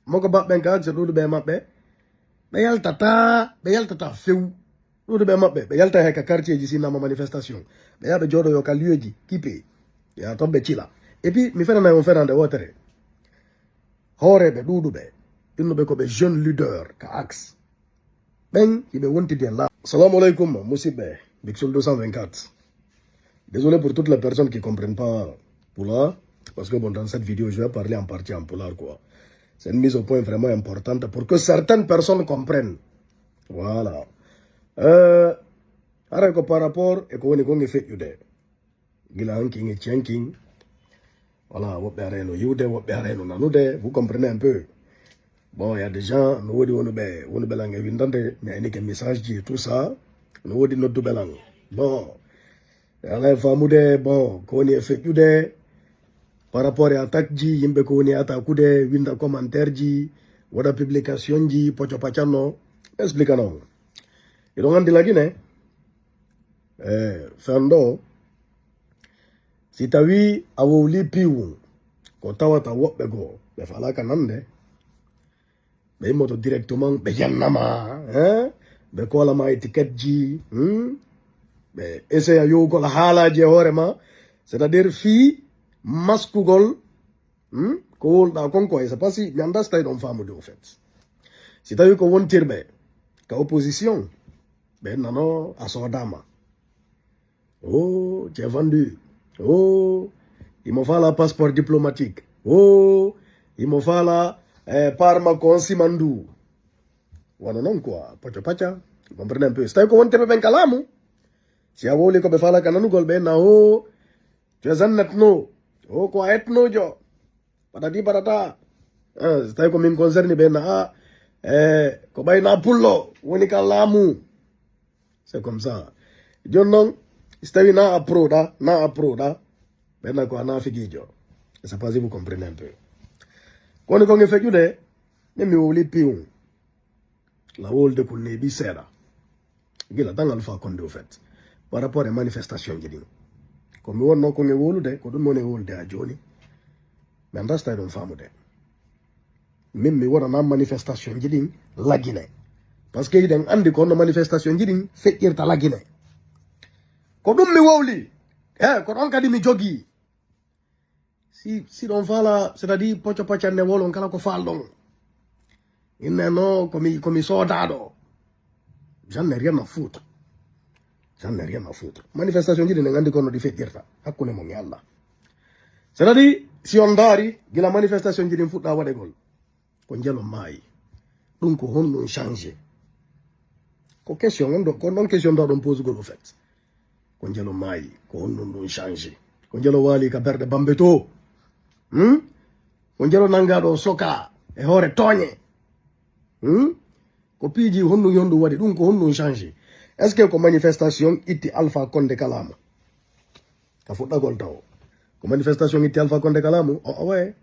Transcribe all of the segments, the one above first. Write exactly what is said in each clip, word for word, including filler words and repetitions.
Moko baɓɓen ka, so ɗuuɗuɓe e maɓɓe, ɓe yaltataa, ɓe yaltataa few. Ɗuuɗuɓe e maɓɓe, ɓe yalta he ka quartier ji, si nama manifestation. Ɓe yaha ɓe jooɗoyo ka lieu ji, kipe. Ya ton ɓe cila. Et puis, mi fenanay on fenande wootere. Hooreeɓe ɗuuɗuɓe, innuɓe ko ɓe jeune leader ka axe. Ɓen hiɓe wontidi e la. Salamu alaikum, musiɓɓe. Big Soul deux cent vingt-quatre. Désolé pour toutes les personnes qui comprennent pas Pulaar, parce que bon, dans cette vidéo, je vais parler en partie en Pulaar, quoi. C'est une mise au point vraiment importante pour que certaines personnes comprennent. Voilà. Euh, haray ko par rapport e ko woni kon e feƴƴude. Gila hankin e ciyankin. Voilà, woɓɓe arayno yiwde, woɓɓe arayno nanude. Vous comprenez un peu? Bon, il y a des gens, no woodi wonuɓe, wonuɓe lan e windande, mi aynike message ji et tout ça. No woodi nodduɓe lan. Bon, ala e faamude, bon, ko woni e feƴƴude, par rapport e attaque ji, yimɓe ko woni e attaqueude, winda commentaire ji, waɗa publication ji, poco pacanno, explique non. Iɗon andi lagine, eh, fendo, si tawi a wowli piwu, ko tawata woɓɓe goo, ɓe falaka nande, ɓe immoto directement, ɓe jannama, hein? Ɓe koolama étiquette ji, hmm? Ɓe essaya yowgol haalaaji e hoore ma, c'est-à-dire fii maskugol, hmm? Ko wowluɗaa kon ko, c'est pas si mi anndaa si tawi ɗon faamude au fait. Si tawi ko wontirɓe ka opposition, ɓe nano a soodama. Oh, tu es vendu. Oh, il me faut la passeport diplomatique. Oh, il me faut la, eh, parma consimandu. Wano non quoi, pacha pacha. Vous comprenez un peu? Si tawi ko wonte ɓe ɓen kalamu. Si a wowli ko ɓe fala ka nanugol ɓe na, oh, tu es un ethno. Oh, ko a ethno jo. Patati patata. Eh, si tawi ko min concerné ɓe na, ah, eh, ko ɓay na pullo, woni ka laamu. C'est comme ça. Jon non, si tawi na a pro ɗa, na a pro ɗa, ɓe na ko a na figijo. C'est pas si vous comprenez un peu. Kono ko nge feƴƴude, ne mi wowli piwun. La wolde kun neeɓi seeɗa. Gila tan Alpha Condé, au fait. Par rapport e manifestation ji ɗin. Ko mi wonno ko nge wowlude, ko ɗum woni e wowlude ha jooni. Mi anndaa si tawi ɗum faamude. Min mi wonana manifestation ji ɗin Lagine. Parce que hiɗen anndi ko honno manifestation ji ɗin feƴƴirta Lagine. Ko ɗum mi wowli. Eh, ko ɗon kadi mi jogii. Si, si ɗon faala, c'est-à-dire poco pacanne wolon kala ko faalɗon. Inne no, ko mi, ko mi soodaaɗo. J'en ai rien à foutre. J'en ai rien à foutre. Manifestation ji ɗin en anndi ko no ɗi feƴƴirta. Hakkunde mon e Allah. C'est-à-dire, si on ndaari, gila manifestation ji ɗin fuɗɗa waɗegol. Ko njelo maayi. Ɗum ko honɗum changé? Ko question on ɗo, ko non question ɗo ɗon posugol au fait. Ko njelo maayi, ko honɗum ɗum changé? Ko njelo waali ka berɗe Bambe to. Hmm? Ko njelo nangaaɗo soka e hoore tooñe. Hmm? Ko piiji honɗum e honɗum waɗi, ɗum ko honɗum changé? Est-ce que ko manifestation itti Alpha Condé kalamu? Ka fuɗɗagol taw. Ko manifestation itti Alpha Condé kalamu? O, o waye.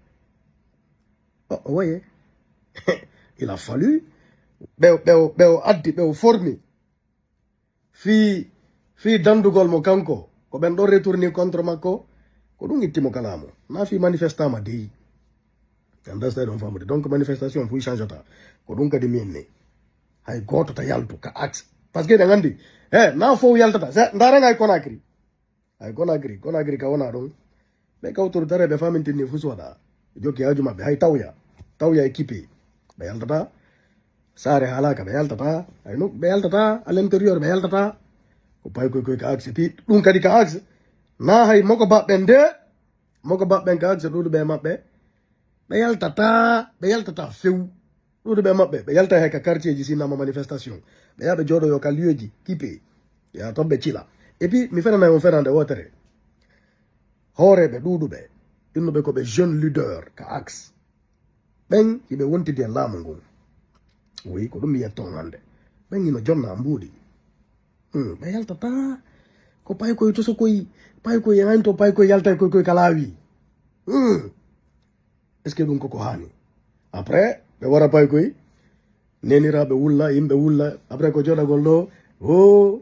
O, o waye. Il a fallu ɓe, ɓe, ɓe o addi, ɓe o formi. Fii, fii dandugol mo kanko, ko ɓen ɗon retourni contre makko, ko ɗum itti mo kalamu. Na fii manifestama dey. Understand on famude. Donc manifestation fuy changeata. Ko ɗum kadi min ni. Hay gooto ta yaltu ka axe. Parce que eɗen anndi, eh, na fow yaltata. Sa, ndaaren hay Conakry. Hay Conakry, Conakry ka wona ɗon. Ɓe kawtori tare ɓe famintinni fu soda. Jokki haaju maɓɓe, hay tawya. Tawya e kipe. Ɓe yaltata. Saare haalaka, ɓe yaltata. Hay no, ɓe yaltata. À l'intérieur, ɓe yaltata. Ko pay koy koy ka axe. Pi-, ɗum kadi ka axe. Na hay moko baɓɓen de. Moko baɓɓen ka axe, ɗuuɗuɓe e maɓɓe. Ɓe yaltata, ɓe yaltata few. Ɗuuɗuɓe maɓɓe, ɓe yalta he ka quartier ji si nama manifestation. Ɓe yaha ɓe jooɗoyo ka lieu ji, kipe. Ya ton ɓe cila. Et puis, mi fenanay on fenande wootere. Hooreeɓe ɗuuɗuɓe, innuɓe ko ɓe jeune leader ka axe. Ɓen hiɓe wontidi e laamu ngun. Oui, ko ɗum mi yetto on hande. Ɓen hino jonna mbuuɗi. Hmm, ɓe yaltata. Ko paykoy tosokoy, paykoy e haynto, paykoy yaltay koy koy ka laawi. Hmm. Est-ce que ɗum koko haani? Après, ɓe wara paykoy, neniraaɓe wulla, yimɓe wulla, après ko joɗagol ɗo, o,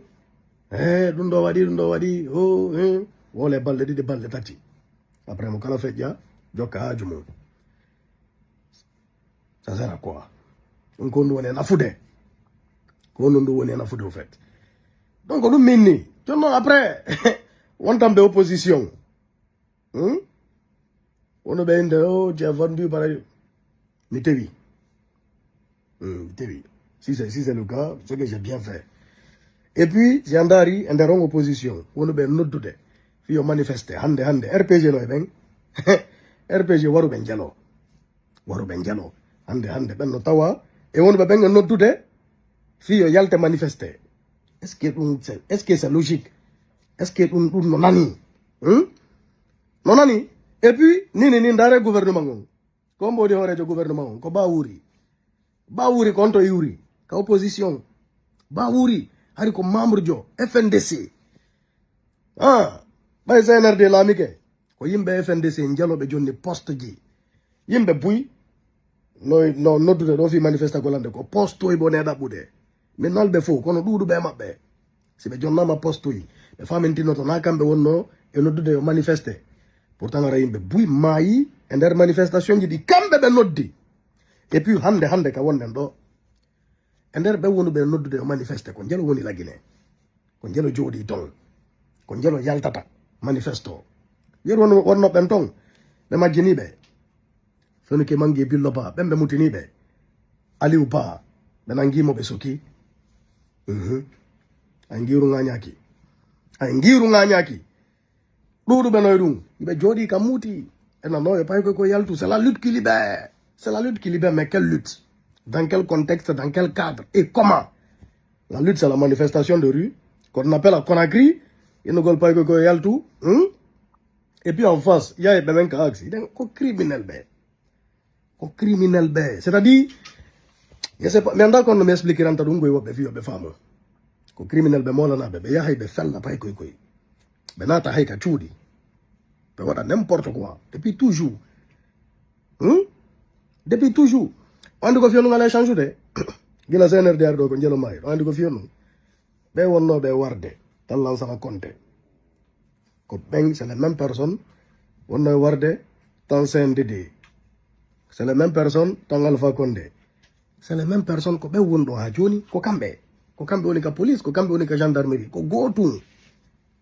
eh, ɗum ɗo waɗi, ɗum ɗo waɗi, o, eh, wole balɗe ɗiɗi, balɗe tati. Après mo kala feƴƴa, jokka haaju mum. Ça sert à quoi? Ɗum ko honɗum woni e nafude? Ko honɗum ɗum woni e nafude, au fait? Donc, ɗum min ni. Jonnon après, wontan ɓe opposition. Hmm? Wono ɓe inde, oh, tu as vendu, par ailleurs. Mi tewi. Hmm, mi tewi. Si c'est, si c'est le cas, ce que j'ai bien fait. Et puis, si a ndaari, e nder on opposition, wono ɓe noddude, fii yo manifeste, hande, hande, R P G no e ɓen. R P G waru ɓen jalo. Waru ɓen jalo. Hande, hande, ɓen no tawa, e wono ɓe ɓen e noddude, fii yo yalte manifeste. Est-ce que ɗum, c'est, est-ce que c'est logique? Est-ce que ɗum, ɗum no nani? Hmm? No nani? Et puis, nini, ni ndaare gouvernement on. Ko mbo woni hooreejo gouvernement on? Ko Ba Wuri. Ba Wuri ko on to yuri. Ka opposition. Ba Wuri. Hari ko membre jo F N D C. Ah, ɓay C N R D laamike. Ko yimɓe F N D C jalooɓe jonni poste ji. Yimɓe buy. No, no noddude ɗo fii manifesta golande ko poste oy bone ɗaɓɓude. Min nalɓe fof, kono ɗuuɗuɓe e maɓɓe. Si ɓe jonnaama poste uji, ɓe faamintinoto na kamɓe wonno e noddude yo manifeste. Pourtant, ara yimɓe buy maayi e nder manifestation ji ɗi kamɓe ɓe noddi. Et puis, hande, hande ka wonnen ɗo. E nder ɓen wonuɓe e noddude yo manifeste, ko njelo woni Lagine. Ko njelo jooɗii ton. Ko njelo yaltata manifesto. Yeru won-, wonno ɓen ton. Ɓe majjinii ɓe. Fenu ke mangi billo ba, ɓen ɓe mutini ɓe. Aliou Ba, ɓe nangi mo ɓe soki. Mhm. Ay ngiiru ŋaañaaki. Ay ngiiru ŋaañaaki. Ɗuuɗuɓe no e ɗum. Ɓe jooɗii ka muuti. E nanoo e pay ko, ko yaltu. C'est la lutte qui libère. C'est la lutte qui libère. Mais quelle lutte? Dans quel contexte? Dans quel cadre? Et comment? La lutte, c'est la manifestation de rue. Qu'on appelle à Conakry. Innugol pay ko, ko yaltu. Hmm? Et puis en face, il y a ɓe men ka aksi. Donc, ko criminel ɓe. Ko criminel ɓe. C'est-à-dire, je sais pas, mi anndaa kono no mi expliquiranta ɗum koye woɓɓe fii yo ɓe faamu. Ko criminel ɓe moolanaaɓe, ɓe yahay ɓe fella pay koy koy. Ɓe naata hay ka cuuɗi. Ɓe waɗa n'importe quoi. Depuis toujours. Hmm? Depuis toujours. On andi ko fiyonu ngala échange de. Gila C N R D R ɗo ko njelo maayi. On andi ko fiyonu. Ɓe wonnooɓe warde. Tan Lansana Konte. Ko ɓen, c'est les mêmes personnes wonnoo e warde tan C N D D. C'est les mêmes personnes tan Alpha Condé. C'est les mêmes personnes ko ɓen woni ɗo haa jooni, ko kamɓe. Ko kamɓe woni ka police, ko kamɓe woni ka gendarmerie. Ko gootum.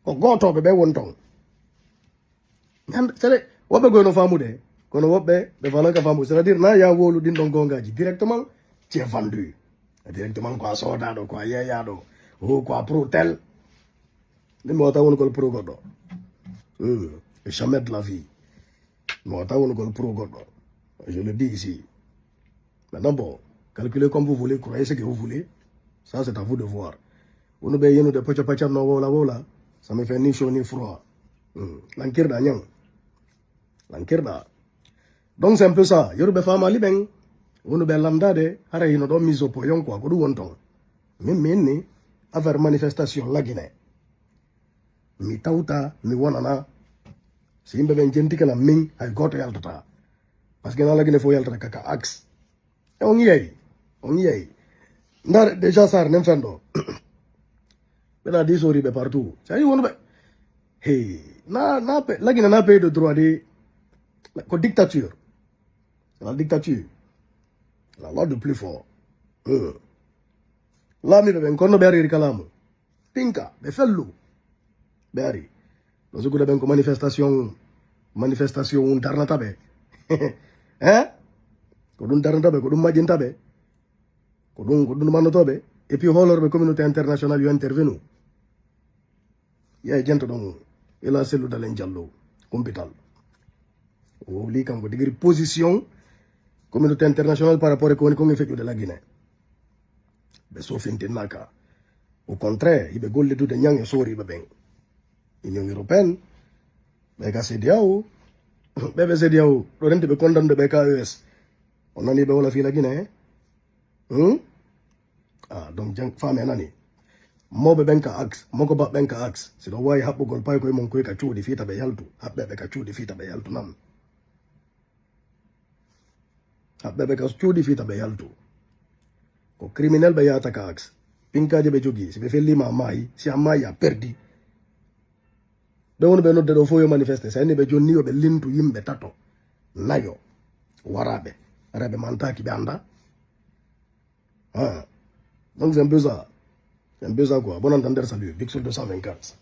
Ko gootooɓe ɓe woni ton. Nan, c'est vrai, woɓɓe goy no faamude, kono woɓɓe ɓe fanan ka faamude. C'est-à-dire, na ya wowlu ɗin ɗon goongaaji directement, tu es vendu. Directement ko a soodaaɗo, ko a yeeyaaɗo, o ko a pro tel. Min mi wata wonugol pro goɗɗo. Hmm. Jamais de la vie. Mi wata wonugol pro goɗɗo. Je le dis ici. Maintenant, bon, calculez comme vous voulez, croyez ce que vous voulez. Ça, c'est à vous de voir. Wonu ɓe yenude poco pacan no wowla wowla. Ça me fait ni chaud ni froid. Hmm. Lankirɗa ñan. Lankirɗa. Donc, c'est un peu ça. Yoruɓe faamaali ɓen. Wonu ɓe landaade, hara hino ɗo mise au point, quoi, ko ɗum woni ton. Min, min ni, affaire manifestation Lagine. Mi tawta, mi wonana. Si yimɓe ɓen jentike lan min, hay gooto yaltata. Parce que na Lagine fof yaltata ka, ka axe. E on yiyay, on yiyay. Ndar déjà sar nen fen ɗo. Ɓe na disoriɓe partout. Sa yi wonu ɓe. Hey, na, na pe-, Lagine na pays de droit de, ko dictature. C'est la dictature. La loi du plus fort. Hmm. Laamiiɓe ɓen, kono ɓe ariri ka laamu. Pinka, ɓe fellu. Ɓe ari. No sukude ɓen ko manifestation, manifestation un darnata ɓe. Hein? Ko ɗum darnata ɓe, ko ɗum majjinta ɓe. Ko ɗum, ko ɗum mannotoo ɓe. Et puis hoolorɓe communauté internationale yo intervenu. Yaay jento ɗon, ila sellu dalen jallo, kumpital. O wowli kanko tigi position communauté internationale par rapport e ko woni kon e feƴƴude la Guinée. Ɓe sofintinnaaka. Au contraire, hiɓe gollidude ñan e sooriiɓe ɓen. Union européenne, ɓe ka C D A O, ɓe ɓe C D A O, ɗo renti ɓe condamné ɓe ka E U S. On nani ɓe wala fii la Guinée, hein? Hmm? Ah, donc, jang, fami a nani. Mawɓe ɓen ka axe, mokoba ɓen ka axe. Si ɗon waawi haɓɓugol paykoye mon koye ka cuuɗi fii ta ɓe yaltu. Haɓɓe ɓe ka cuuɗi fii ta ɓe yaltu nan. Haɓɓe ɓe ka cuuɗi fii ta ɓe yaltu. Ko criminel ɓe yaata ka axe. Pinkaaji ɓe jogii, si ɓe felliima a maayi, si a maayi a perdi. Ɓe woni ɓe nodde ɗo fof yo manifeste. So inni ɓe jonni yo ɓe lintu yimɓe tato, nayo, waraaɓe. Rewɓe mantaaki, ɓe anndaa. Ah. Donc, c'est un peu ça. C'est un peu ça, quoi. Bon entendeur, salut. Big Soul deux cent vingt-quatre.